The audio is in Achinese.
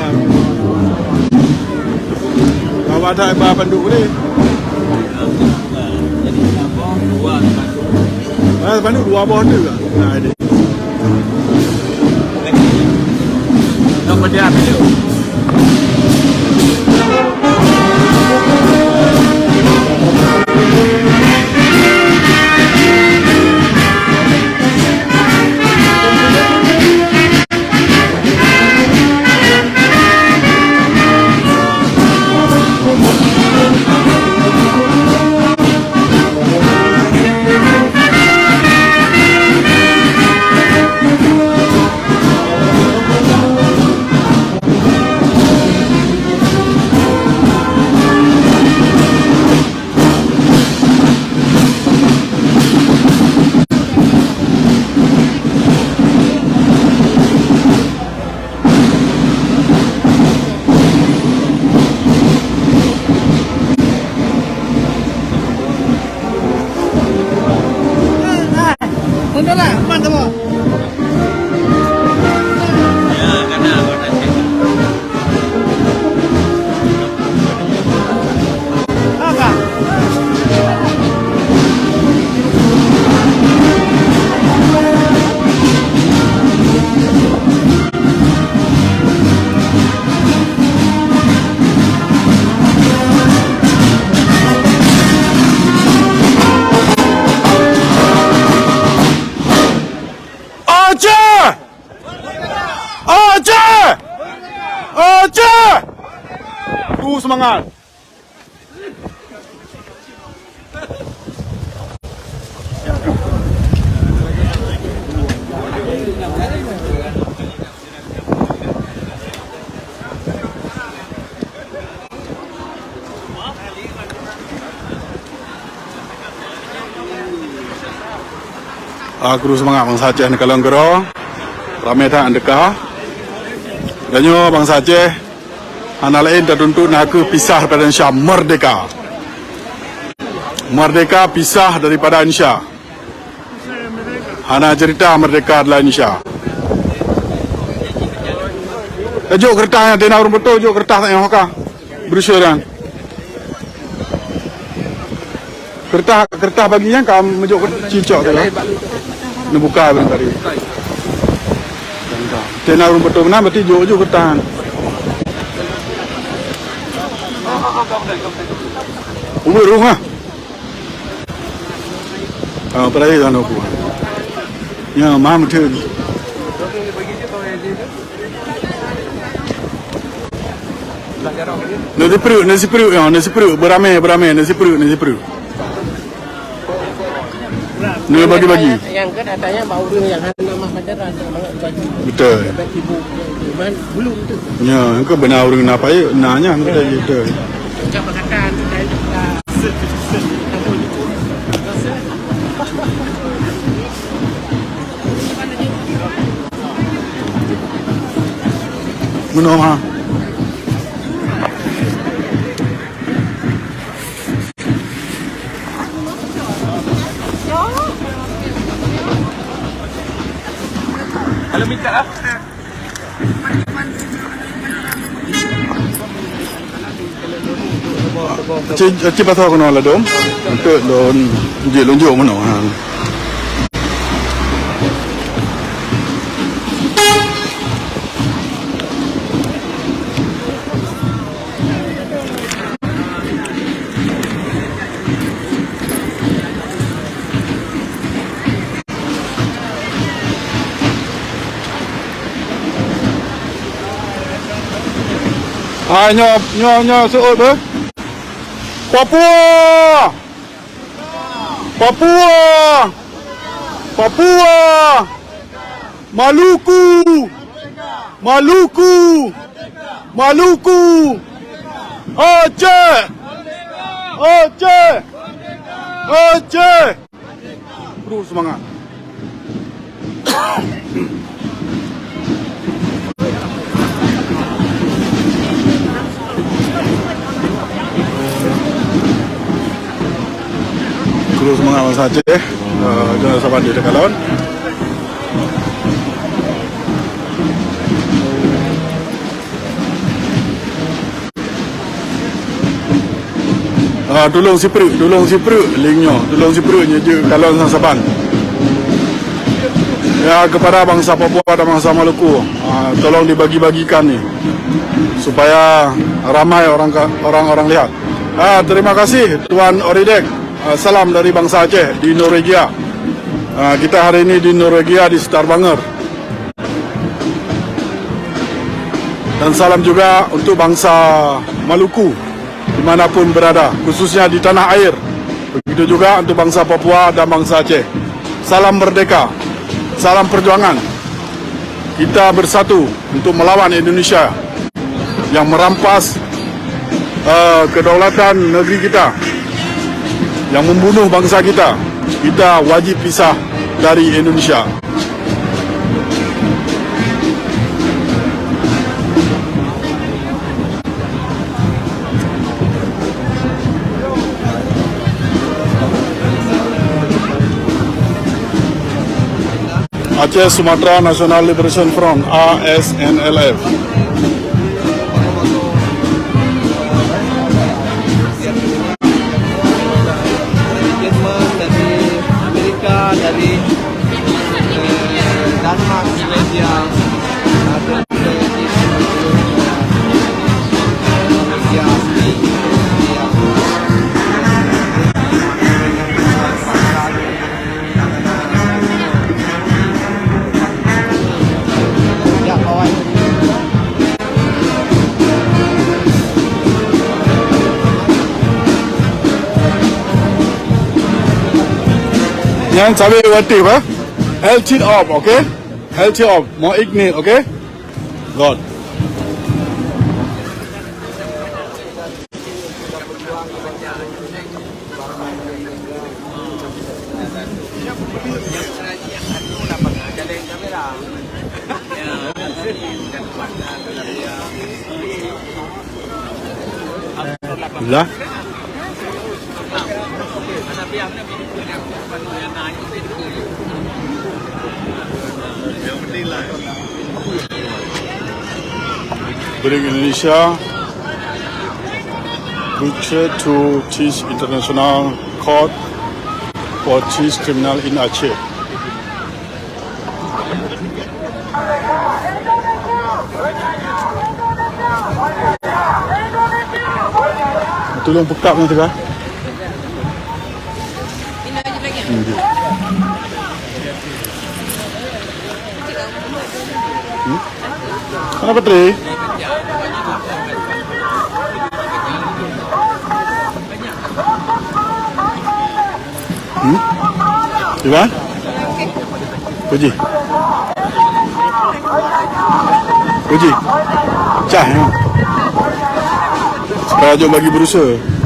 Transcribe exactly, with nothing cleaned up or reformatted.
Waalaikumsalam. Bawa tak ba panduk boleh? Ah, panduk dua boh tu lah. Nah, ini. Aceh! Aceh! Aceh! Kru semangat! Ah, kru semangat bansa Aceh neukalon keudroe. Ramé that nyang teuka. Tanyoe bansa Aceh hana laén tatuntut nakeuh pisah daripada Indonesia, merdeka. Merdeka pisah daripada Indonesia. Hana cerita merdeka adalah Indonesia. Jok keureutah nyang teunaun beutôi, jok keureutah nyang hoka. Brosur nyan. Keureutah, keureutah bagi nyan ka meujok cicok tu lah. Neubuka barangkali. Tena ureueng beutôi meunan berarti jok-jok keutan. Ubit rueng ah. Ah, peuraya kan aku. Ya, maham beutôi. Nasi perut, nasi perut, ya, nasi perut, beramai, beramai, nasi perut, nasi perut. Neu bagi-bagi. Nyang keu datanya bak ureueng nyang hana mah pacaran, bagi. Betul. Bagi ibu, cuman belum tu. Ya, nyang keu beuna ureueng na payeuk, na nyan keu betul. Macam perkataan, Meunoe ha. Kalau minta ah. Ci, ci pasal keunoe ladôm. Untuk lôn jeuet lôn jok meunoe. Ha. Ah, nyoe, nyoe, nyoe seuôt beuh. Papua! Papua! Papua! Maluku! Maluku! Maluku! Aceh! Aceh! Aceh! Terus semangat. Terus semangat bansa Aceh. Eh, jangan sabar di dekat lawan. Ah, tulông sipreuk, tulông sipreuk leng nyoe, tulông sipreuk nyoe jeuet kalon sang saban. Ya, kepada bangsa Papua dan bangsa Maluku, ah, tolong dibagi-bagikan ni supaya ramai orang ka-, orang-orang lihat. Ah, terima kasih Tuan Oridek. Ah, salam dari bangsa Aceh di Norwegia. Ah, kita hari ini di Norwegia di Stavanger. Dan salam juga untuk bangsa Maluku di mana pun berada, khususnya di tanah air. Begitu juga untuk bangsa Papua dan bangsa Aceh. Salam merdeka, salam perjuangan. Kita bersatu untuk melawan Indonesia yang merampas, eh, kedaulatan negeri kita, yang membunuh bangsa kita. Kita wajib pisah dari Indonesia. Aceh Sumatra National Liberation Front, A S N L F. Dari Jerman, dari Amerika, dari, eh, Denmark, Swedia, ada dari Indonesia, India. Nyan sabé watif, eh? L T off, okay? L T off, mau ignit, okay? God. Lah. Bring Indonesia Butcher to Cheese International Court for Cheese Criminal in Aceh. Tulông peukab nyang teuga. Hmm. Mana Putri? Hmm? Iwan? Puji. Puji. Cah, ya. Supaya jom bagi berusaha.